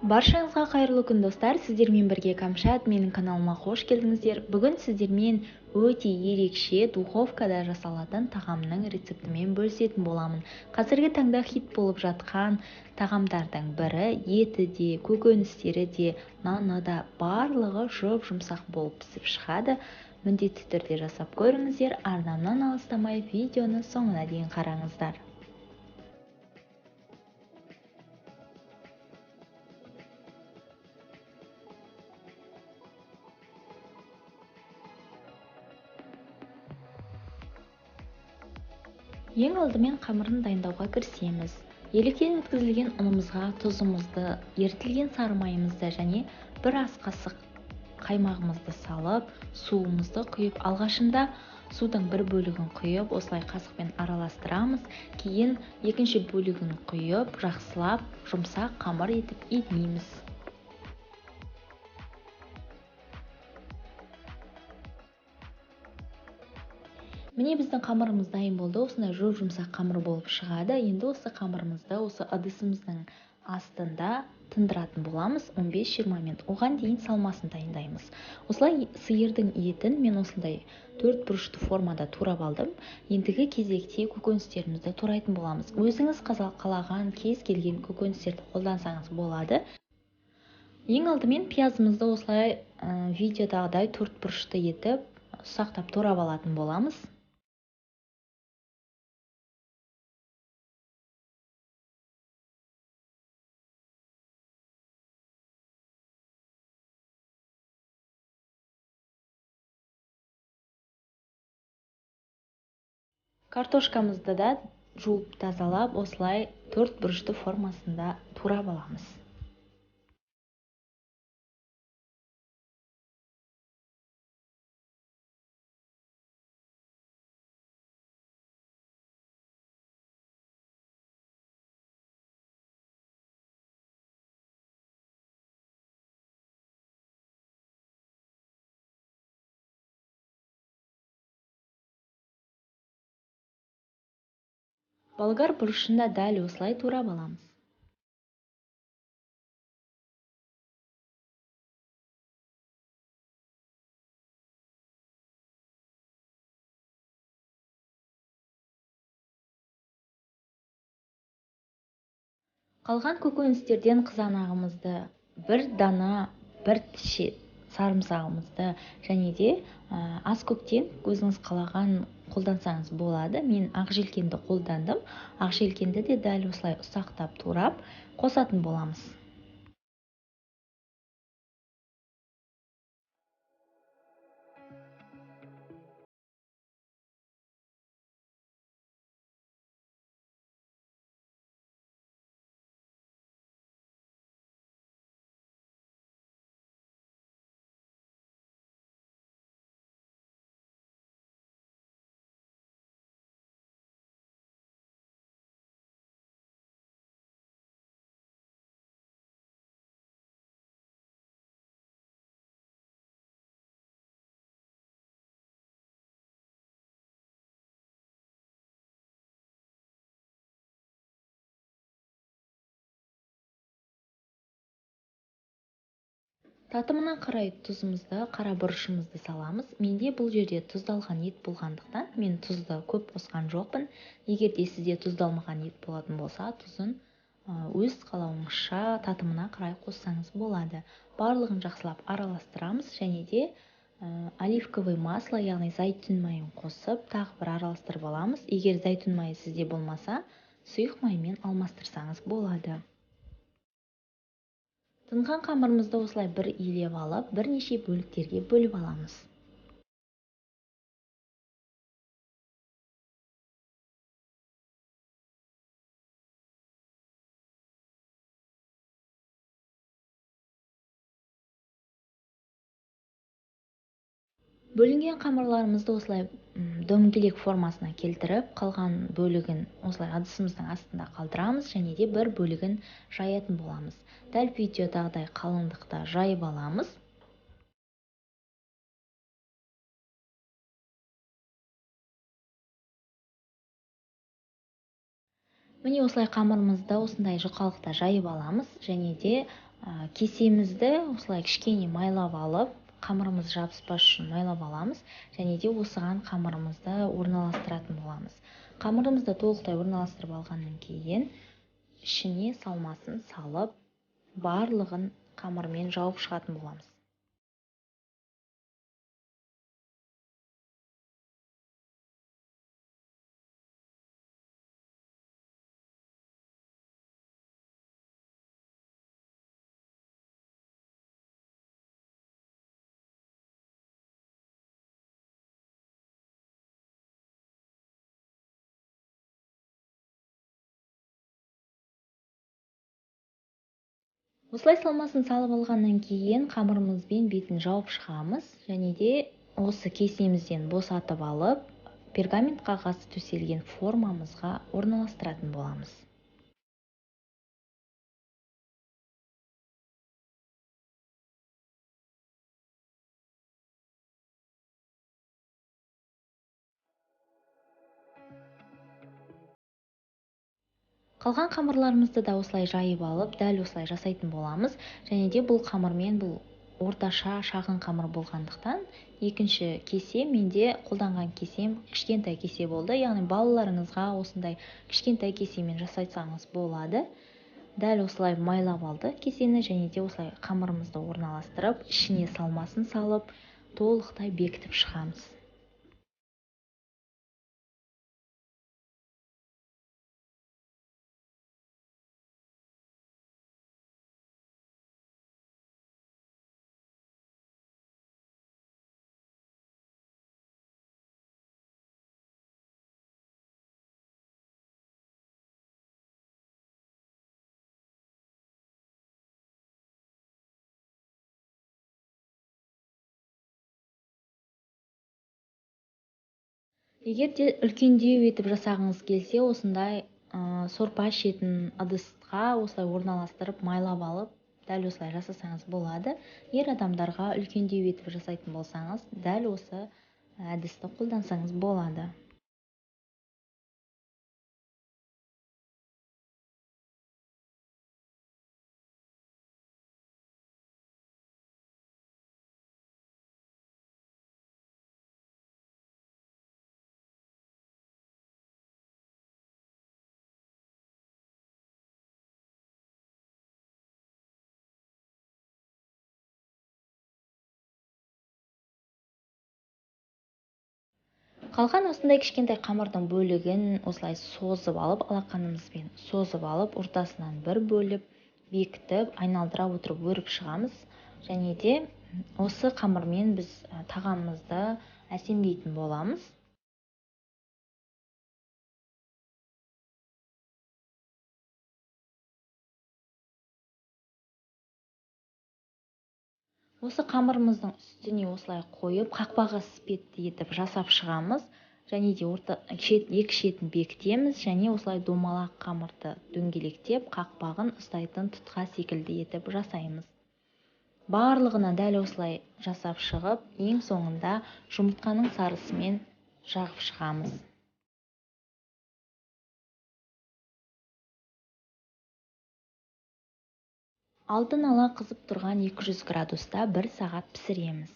Баршаңызға қайырлы күн, достар! Сіздермен бірге Камшат, менің каналыма қош келдіңіздер. Бүгін сіздермен өте ерекше духовкада жасалатын тағамның рецептімен бөлісетін боламын. Қазіргі таңда хит болып жатқан тағамдардың бірі, еті де, көкөністері де, наны да, барлығы жұп-жұмсақ болып пісіп шығады. Міндетті түрде жасап көріңіздер. Арнамнан алыстамай видеоны соңына дейін қараңыздар. Ең алдымен қамырын дайындауға кірісеміз. Електен өткізілген ұнымызға тұзымызды, ерітілген сары майымызды және бір ас қасық қаймағымызды салып, суымызды құйып, алғашында судың бір бөлігін құйып, осылай қасықпен араластырамыз. Кейін екінші бөлігін құйып, жақсылап жұмсақ қамыр етіп илейміз. Міне, біздің қамырымыз дайын болды. Осындай жұп-жұмсақ қамыр болып шығады. Енді осы қамырымызды осы ыдысымыздың астында тындыратын боламыз 15-20 минут. Оған дейін салмасын дайындаймыз. Осылай сиырдың етін мен осындай төрт бұрышты формада турап алдым. Ендігі кезекте көкөністерімізді турайтын боламыз. Өзіңіз қалаған кез келген көкөністерді қолдансаңыз болады. Ең алдымен пиязымызды осылай видеодағыдай төрт бұрышты етіп ұсақтап турап алатын боламыз. Картошкамызды да жуып тазалап, осылай төрт бұрышты формасында турап аламыз. Болгар бұрышын да дәл осылай турап аламыз. Қалған көкөністерден қызанағымызды, бір дана, бір тіше сарымсағымызды және де ас көктен өзіңіз қалаған қолдансаңыз болады. Мен ақ желкенді қолдандым. Ақ желкенді де дәл осылай ұсақтап турап қосатын боламыз. Татымына қарай тұзымызды, қара бұрышымызды саламыз. Менде бұл жерде тұздалған ет болғандықтан мен тұзды көп қосқан жоқпын. Егер де сізде тұздалмаған ет болатын болса, тұзын өз қалауыңызша татымына қарай қоссаңыз болады. Барлығын жақсылап араластырамыз және де оливковый масло, яғни зайтун майын қосып, тағы бір араластырып аламыз. Егер зайтун майы сізде болмаса, сұйық маймен алмастырсаңыз болады. Тынған қамырымызды осылай бір илеп алып, бірнеше бөліктерге бөліп аламыз. Бөлінген қамырларымызды осылай дөңгелек формасына келтіріп, қалған бөлігін осылай ыдысымыздың астында қалдырамыз және де бір бөлігін жаятын боламыз. Дәл видеодағыдай қалыңдықта жайып аламыз. Міне, осылай қамырымызды осындай жұқалықта жайып аламыз және де Кесемізді осылай кішкене майлап алып, қамырымыз жабыспас үшін майлап аламыз және де осыған қамырымызды орналастыратын боламыз. Қамырымызды толықтай орналастырып алғаннан кейін ішіне салмасын салып, барлығын қамырмен жауып шығатын боламыз. Осылай салмасын салып алғаннан кейін қамырымызбен бетін жауып шығамыз және де осы кесемізден босатып алып, пергамент қағазы төселген формамызға орналастыратын боламыз. Қалған қамырларымызды да осылай жайып алып, дәл осылай жасайтын боламыз. Және де бұл қамырмен, бұл орташа шағын қамыр болғандықтан, екінші кесе менде қолданған кесем кішкентай кесе болды. Яғни балаларыңызға осындай кішкентай кесемен жасайтсаңыз болады. Дәл осылай майлап алдық кесені және де осылай қамырымызды орналастырып, ішіне салмасын салып, толықтай бекітіп шығамыз. Егер де үлкендеу етіп жасағыңыз келсе, осындай сорпа ішетін ыдысқа осылай орналастырып, майлап алып, дәл осылай жасасаңыз болады. Ер адамдарға үлкендеу етіп жасайтын болсаңыз, дәл осы әдісті қолдансаңыз болады. Қалған осындай кішкентай қамырдың бөлігін осылай созып алып, алақанымызбен созып алып, ортасынан бір бөліп, бекітіп, айналдыра отырып өріп шығамыз. Және де осы қамырмен біз тағамымызды әсемдейтін боламыз. Осы қамырымыздың үстіне осылай қойып, қақпағы іспетті етіп жасап шығамыз. Және де екі шетін бекітеміз, және осылай домалақ қамырды дөңгелектеп, қақпағын ұстайтын тұтқа секілді етіп жасаймыз. Барлығына дәл осылай жасап шығып, ең соңында жұмыртқаның сарысымен жағып шығамыз. Алдын ала қызып тұрған 200 градуста 1 сағат пісіреміз.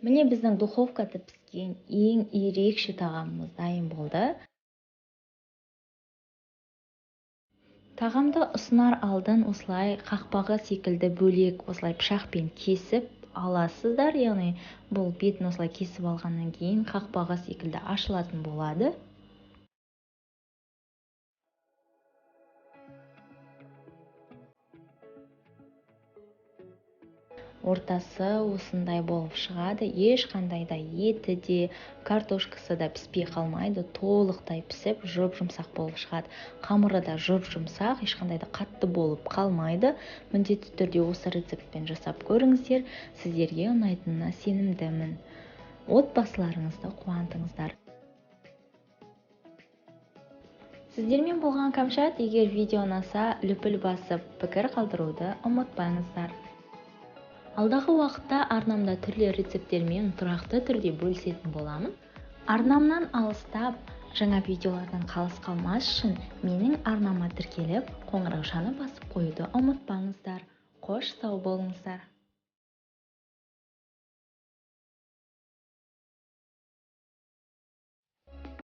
Міне біздің духовкада піскен ең ерекше тағамымыз дайын болды. Тағамды ұсынар алдын осылай қақпағы секілді бөлек осылай пышақпен кесіп аласыздар. Яғни бұл бетін осылай кесіп алғаннан кейін қақпағы секілді ашылатын болады. Ортасы осындай болып шығады. Ешқандай да еті де, картошкасы да піспей қалмайды, толықтай пісіп, жұп-жұмсақ болып шығады. Қамыры да жұп-жұмсақ, ешқандай да қатты болып қалмайды. Міндетті түрде осы рецептпен жасап көріңіздер, сіздерге ұнайтынына сенімдімін. Отбасыларыңызды қуантыңыздар. Сіздермен болған Камшат. Егер видео ұнаса, лүпіл басып, пікір қалдыруды ұмытпаңыздар. Алдағы уақытта арнамда түрлі рецепттермен тұрақты түрде бөлісетін боламын. Арнамнан алыстап, жаңа видеолардан қалыс қалмас үшін менің арнама тіркеліп, қоңыраушаны басып қоюды ұмытпаңыздар. Қош, сау болыңыздар.